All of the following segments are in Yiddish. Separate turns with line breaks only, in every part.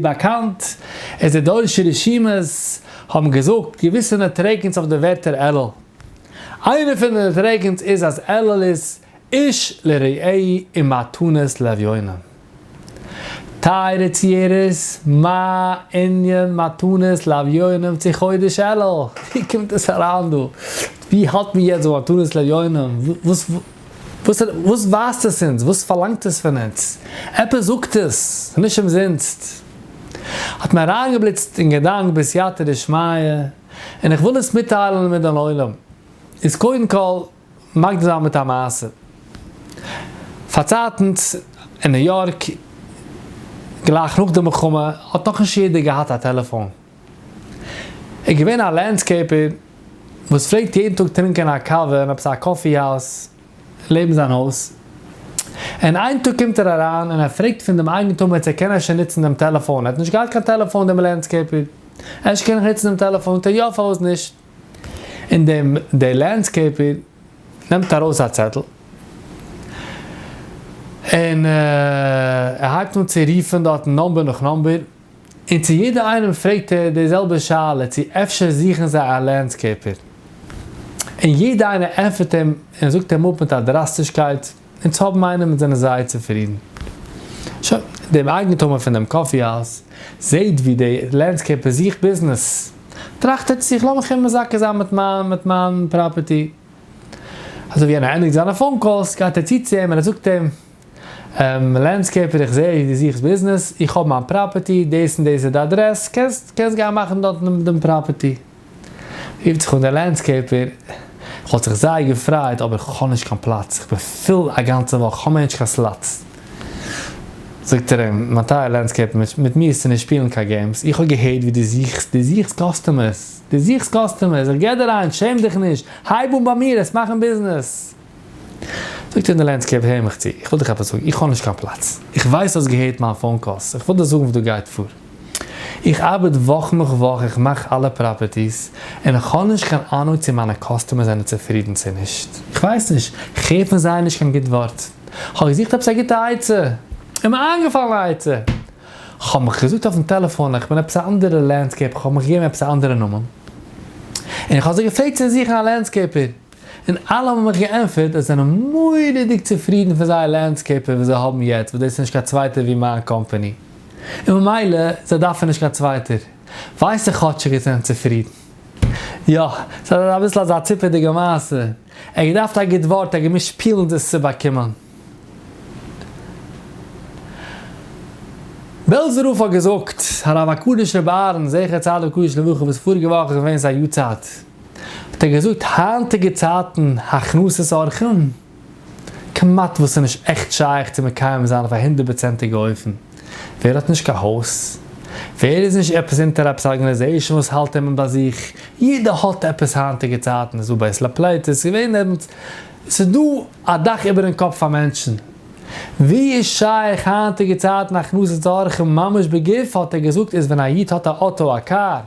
באקאנט איז די דורשי רשימות האבן געזאגט געוויסע נוטריקון'ס אויף די ווערטער אלול. איינע פון די נוטריקון'ס איז אז אלול איז איש לרעהו ומתנות לאביונים. טייערע צוהערערס, מה ענין מתנות לאביונים צו חודש אלול? ווי קומט עס אריין דא? ווי האלט מען יעצט ביי מתנות לאביונים? וואס וואס ווייזט עס אונז? וואס פארלאנגט עס פון אונז? עפעס זאגט עס, נישט אומזינסט. האט מיר אריינגעבליצט אין געדאנק בסייעתא דשמיא, און איך וויל עס מיטטיילן מיט דעם עולם. איז קודם כל מקדים זיין מיט א מעשה. פארצייטנס אין ניו יארק, גלייך נאך די מלחמה, האט נאכנישט יעדער געהאט א טעלעפאן. איז געווען א landscaper וואס פלעגט יעדן טאג טרינקען א קאווע אין עפעס א coffee house לעבן זיין הויז, און איין טאג קומט ער אריין און ער פרעגט פון דעם אייגנטומער צו ער קען אפשר נוצן דעם טעלעפאן, ער האט נישט געהאט קיין טעלעפאן דעם landscaper, אפשר קען איך נוצן דעם טעלעפאן, זאגט ער יא פארוואס נישט, און דעם דער landscaper נעמט ארויס א צעטל און ער הייבט אן צו רופן דארטן number נאך number, און צו יעדער איינעם פרעגט ער די זעלבע שאלה צו אפשר זוכן זיי א landscaper, און יעדער איינער ענטפערט אים און זאגט אים אפ מיט א דראסטישקייט, אונז האבן איינעם אונז זענען זייער צופרידן. שוין, דעם אייגנטומער פון דעם coffee house זעהט ווי דער landscaper זוכט ביזנעס, טראכט ער צו זיך לאמיך אים מזכה זיין מיט מיין מיט מיין property. אזוי ווי יענער ענדיגט זיינע phone calls גייט ער צו צו אים און ער זאגט אים, landscaper איך זעה דו זוכסט ביזנעס, איך האב מיין property, דאס און דאס איז די אדרעס, קענסט קענסט גיין מאכן דארט דעם property. רופט זיך אן דער landscaper, איך וואלט זיך זייער געפרייט אבער איך האב נישט קיין פלאץ, איך בין פול א גאנצע וואך, איך האב מער נישט קיין slots. זאגט ער אים, מיין טייער landscaper, מיט מיר איז צו נישט שפילן קיין games, איך האב געהערט ווי דו זוכסט, דו זוכסט customers, דו זוכסט customers, איך גיב דיר איין, שעם דיך נישט, הייב אן ביי מיר, עס מאכן ביזנעס. זאגט אים דער landscaper, הער מיך צו, איך וויל דיך עפעס זאגן, איך האב נישט קיין פלאץ, איך ווייס האסט געהערט מיין phone calls, איך וויל דיר זאגן וואס דא גייט פאר, איך ארבעט וואך נאך וואך, איך מאך אלע properties, און איך האב נישט קיין אהנונג צו מיינע customers זענען צופרידן צו נישט, איך ווייס נישט, איך הער פון זיי נישט קיין גוט ווארט, איך האב געזוכט עפעס א גוטע עצה, איז מיר איינגעפאלן א עצה, איך האב מיך געזאגט אויפן טעלעפאן איך בין עפעס א אנדערע landscaper, איך האב מיך געגעבן עפעס א אנדערע נאמען, און איך האב זיי געפרעגט צו זוכן א landscaper. און אלע האבן מיך געענטפערט אז זיי זענען מורא'דיג צופרידן פון זייער landscaper וואס זיי האבן יעצט וואס דאס איז נישט קיין צווייטער ווי מיין קאמפאני און ממילא זיי דארפן נישט קיין צווייטער ווייס איך כאטשיג זיי זענען צופרידן. יא, ס'איז אביסל אזא ציפעדיגע מעשה, ער האט געדארפט א גוט ווארט, ער האט געמוזט שפילן דאס צו באקומען. בעלזער רב האט געזאגט, הרב הקדוש רבי אהרן זכר צדיק וקדוש לברכה וואס פאריגע וואך איז געווען זיין יארצייט, האט ער געזאגט היינטיגע צייטן הכנסת אורחים? כמעט וואס איז נישט עכט שייך צו מקיים זיין אויף א הונדערט פראצענטיגע אופן. ווער האט נישט קיין הויז? ווער איז נישט עפעס אונטער עפעס organization וואס האלט אים ביי זיך? יעדער האט עפעס היינטיגע צייטן, איז דא בית לפליטות, איז געווען דעמאלטס, ס'איז דא א דאך איבערן קאפ פאר מענטשן. ווי איז שייך היינטיגע צייטן הכנסת אורחים ממש בגוף האט ער געזאגט איז ווען א איד האט א אוטו א קאר,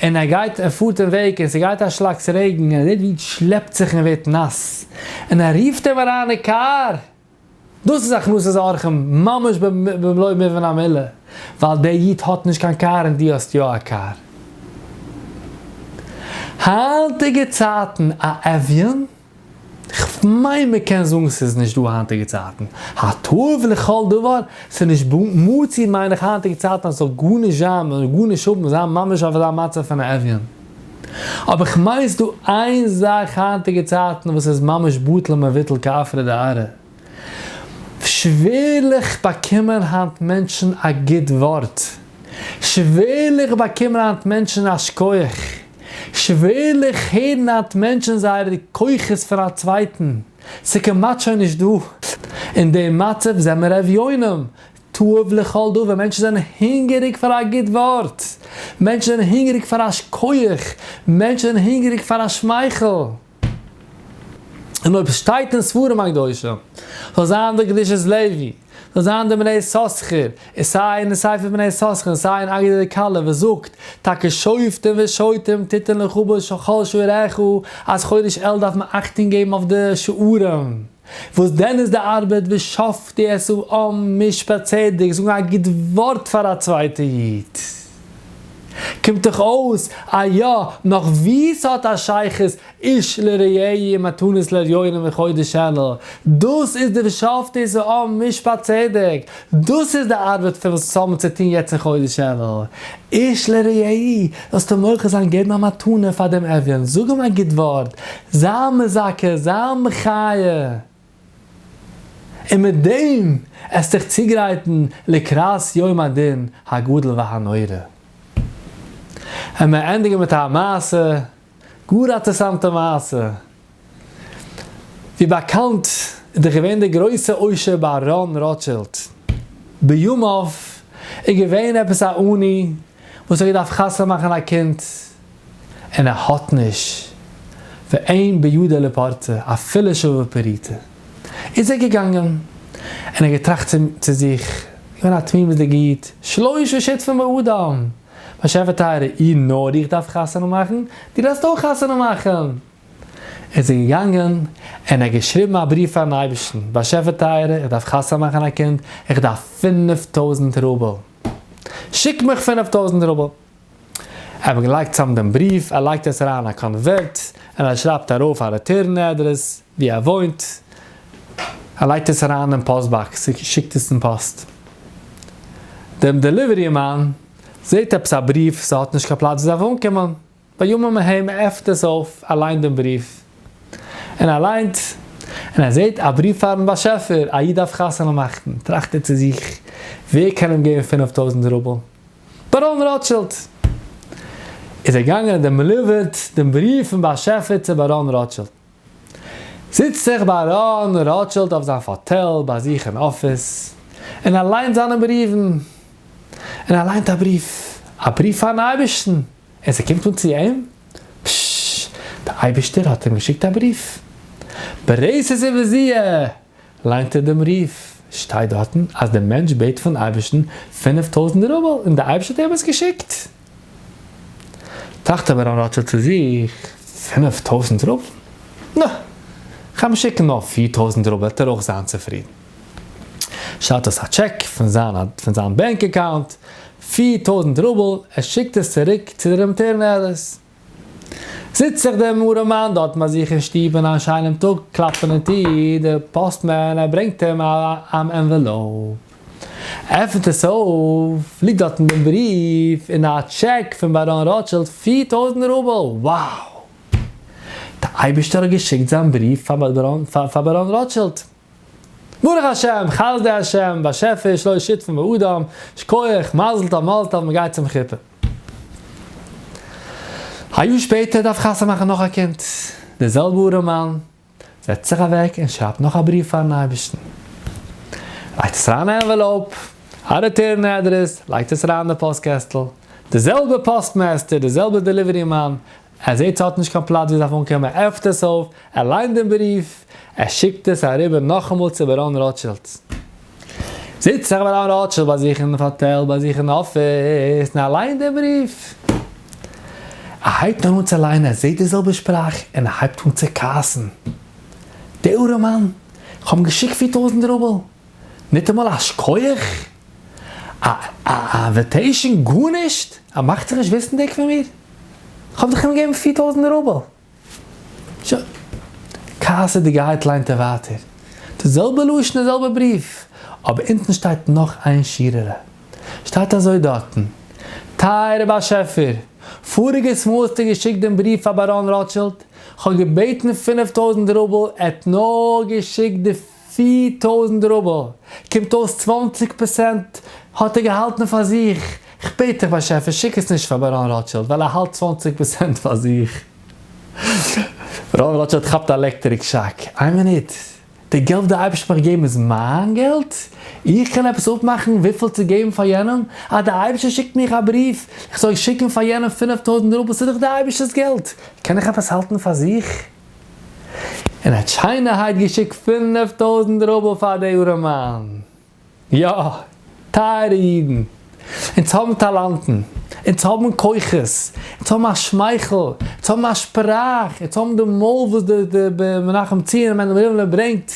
און ער גייט ער פארט אין וועג און ס'גייט א שלאקס רעגן און ער זעט ווי איד שלעפט זיך און ווערט נאס און ער רופט אים אריין אין קאר, דאס איז הכנסת אורחים ממש במלוא מובן המילה, ווייל דער איד האט נישט קיין קאר און דו האסט יא א קאר. היינטיגע צייטן א אביון? כ'מיין מ'קען זאגן ס'איז נישט דא היינטיגע צייטן הטוב לכל דבר, ס'איז נישט מצוי מיין איך היינטיגע צייטן אז ס'זאל גארנישט זיין, מ'זאל גארנישט האבן, זיין ממש אויף אזא מצב פון א אביון. אבער כ'מיין ס'איז דא איין זאך היינטיגע צייטן וואס איז ממש בטל ומבוטל כעפרא דארעא. שווערליך באקומען היינט מענטשן א גוט ווארט. שווערליך באקומען היינט מענטשן א שכוח. שווערליך הערן היינט מענטשן זייערע כוחות פון א צווייטן, ס'כמעט שוין נישט דא. אין דעם מצב זעמער אביונים, תאב לכל דבר, מענטשן זענען הונגעריג פאר א גוט ווארט, מענטשן זענען הונגעריג פאר א שכוח, מענטשן זענען הונגעריג פאר א שמייכל. און אויב ס'שטייט אין ספרים הקדושים, זאל זיין די קדושת לוי, זאל זיין די בני יששכר, און סיי אין די ספר בני יששכר און סיי אין אגדתא דכלה וואס זאגט טאקע שופטים ושוטים תתן לך בכל שעריך אז חודש אלול דארף מען אכטונג געבן אויף די שערים. וואס דען איז די ארבעט ושפטו את העם משפט צדק, זאגן א גוט ווארט פאר א צווייטע איד. קומט דאך אויס אז יא, נאך ווי ס'האט א שייכות איש לרעהו ומתנות לאביונים בחודש אלול, דאס איז די ושפטו את העם משפט צדק, דאס איז די ארבעט פון וואס האבן צו טון יעצט אין חודש אלול, איש לרעהו, זאלסטו מוחל זיין געבן א מתנה פאר דעם אביון, זאג אים א גוט ווארט, זיי מזכה, זיי מחיה, און מיט דעם עסט דיך צוגרייטן לקראת יום הדין הגדול והנורא. און מיר ענדיגן מיט א מעשה, גאר א אינטערסאנטע מעשה. ווי באקאנט איז דאך געווען דער גרויסע עושר באראן ראטשילד. בימיו איז געווען עפעס א עני וואס האט געדארפט חתונה מאכן א קינד, און ער האט נישט, ואין בידו לפורטה אפילו שווה פרוטה. איז ער געגאנגען און ער האט געטראכט צו זיך, געווען א תמימות'דיגע איד, שלושה שותפים באדם, באשעפער טייערע, אי נאר איך דארף חתונה מאכן, דו דארפסט אויך חתונה מאכן! איז ער געגאנגען און ער האט געשריבן א בריוו פארן אייבערשטן, באשעפער טייערע, איך דארף חתונה מאכן א קינד, איך דארף 5000 רובל, שיק מיך 5000 רובל! ער האט געלייגט צאם דעם בריוו, ער לייגט עס אריין אין א קאנווערט, און ער שרייבט ארויף א return address וואו ער וואוינט, ער לייגט עס אריין אין post box, שיקט עס אין פאסט. דעם delivery מאן זעט עפעס א בריוו, ס'האט נישט קיין פלאץ וואו ס'דארף אנקומען, בימים ההם ער עפנט עס אויף, ער ליינט דעם בריוו, און ער ליינט, און ער זעט א בריוו פארן באשעפער, א איד דארף חתונה מאכן, טראכט ער צו זיך, ווער קען אים געבן 5000 רובל? באראן ראטשילד! איז ער געגאנגען און delivered דעם בריוו פון באשעפער צו באראן ראטשילד. זיצט זיך באראן ראטשילד אויף זיין פאטעל ביי זיך אין אפיס, און ער ליינט זיינע בריוון. און ער ליינט א בריוו. א בריוו פארן אייבערשטן. און ס'קומט אן צו אים. פששש, דער אייבערשטער האט אים געשיקט א בריוו. ברתת ובזיע! ליינט ער דעם בריוו, שטייט דארטן אז דער מענטש בעט פון אייבערשטן 5000 רובל און דער אייבערשטער האט אים עס געשיקט. טראכט אבער באראן ראטשילד צו זיך, 5000 רובל? נא, כ'גיי אים שיקן נאר 4000 רובל וועט ער אויך זיין צופרידן. שרייבט אויס א טשעק פון זיין פון זיין bank account, 4000 רובל, ער שיקט עס צוריק צו דער return address. זיצט זיך דער ארעמאן דארט ביי זיך אין שטוב און א שיינעם טאג קלאפט אין די טיר דער postman ער ברענגט אים אן envelope. עפנט עס אויף ליגט דארט אין דעם בריוו און א טשעק פון באראן ראטשילד 4000 רובל! Wow! דער אייבערשטער האט געשיקט זיין בריוו פאר באראן ראטשילד! ברוך השם, חסדי השם, באשעפער, שלא שותפים באדם, שכוח, מזל טוב, מזל טוב, מ'גייט צום חופה. א יאר שפעטער דארף חתונה מאכן נאך א קינד. דער זעלבע ארעמאן זעצט זיך אוועק און שרייבט נאך א בריוו פארן אייבערשטן. לייגט עס אריין אין envelope, א return address, לייגט עס אריין אין די פאסט קעסטל. די זעלבע postmaster, די זעלבע delivery מאן, ער זעט ס'האט נישט קיין פלאץ ווי עס דארף אנקומען, ער עפנט עס אויף, ער ליינט דעם בריוו, ער שיקט עס אריבער נאכאמאל צו באראן ראטשילד. זיצט זיך באראן ראטשילד ביי זיך אין האטעל, ביי זיך אין אפיס, און ער ליינט דעם בריוו. ער הייבט אן צו ליינען, ער זעט די זעלבע שפראך, און ער הייבט אן צו כעסן. דער ארעמאן, איך האב אים געשיקט 4000 רובל, ניטאמאל א שכוח? א invitation? גארנישט? ער מאכט זיך נישט וויסנדיג פון מיר? כ'האב דאך אים געגעבן 4000 רובל. שוין. כעס'דיגערהייט ליינט ער ווייטער. די זעלבע לשון די זעלבע בריוו. אבער אונטן שטייט נאך איין שורה'לע. שטייט אזוי דארטן. טייערע באשעפער, פאריגעס מאל האסטו געשיקט דעם בריוו פאר באראן ראטשילד, כ'האב געבעטן 5000 רובל, ער האט נאר געשיקט די 4000 רובל, קומט אויס 20% האט ער געהאלטן פאר זיך, כ'בעט דיך באשעפער שיק עס נישט פאר באראן ראטשילד ווייל ער האלט 20% פאר זיך. באראן ראטשילד כאפט א electric shock, איין מינוט, די געלט וואס די אייבערשטער האט מיך געגעבן איז מיין געלט? איך קען עפעס אפמאכן וויפיל צו געבן פאר יענעם? אז די אייבערשטער שיקט מיך א בריוו איך זאל שיקן פאר יענעם 5000 רובל, ס'איז דאך די אייבערשטער'ס געלט, קען איך עפעס האלטן פאר זיך? און האט שיינערהייט געשיקט 5000 רובל פאר די ארעמאן. יא, טייערע אידן, אונז האבן טאלאנטן, אונז האבן כוחות, אונז האבן א שמייכל, אונז האבן א שפראך, אונז האבן די מויל וואס די מנחם ציון און מענדל ריבלין ברענגט.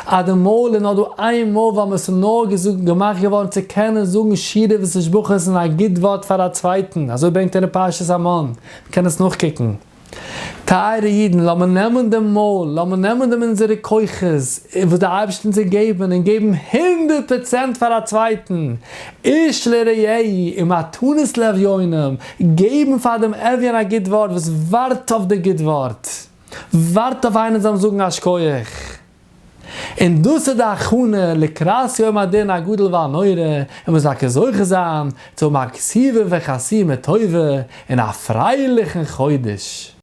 אז די מויל איז נאר דא איין מאל ווייל מען איז נאר געזאגט געמאכט געווארן צו קענען זאגן שירה ותשבחות און א גוט ווארט פאר א צווייטן, אזוי ברענגט ער אין פרשת המן, מען קען עס נאכקוקן. טייערע אידן, לאמיר נעמען דעם מויל, לאמיר נעמען דעם אונזערע כוחות וואס דער אייבערשטער אונז געגעבן און געבן 100% פאר א צווייטן, איש לרעהו ומתנות לאביונים, געבן פאר דעם אביון א גוט ווארט וואס ווארט אויף די גוט ווארט, ווארט אויף איינער זאל אים זאגן א שכוח. און דאס איז די הכנה לקראת יום הדין הגדול והנורא, און מען זאל טאקע זוכה זיין צו האבן א כתיבה וחתימה טובה און א פרייליכן חודש.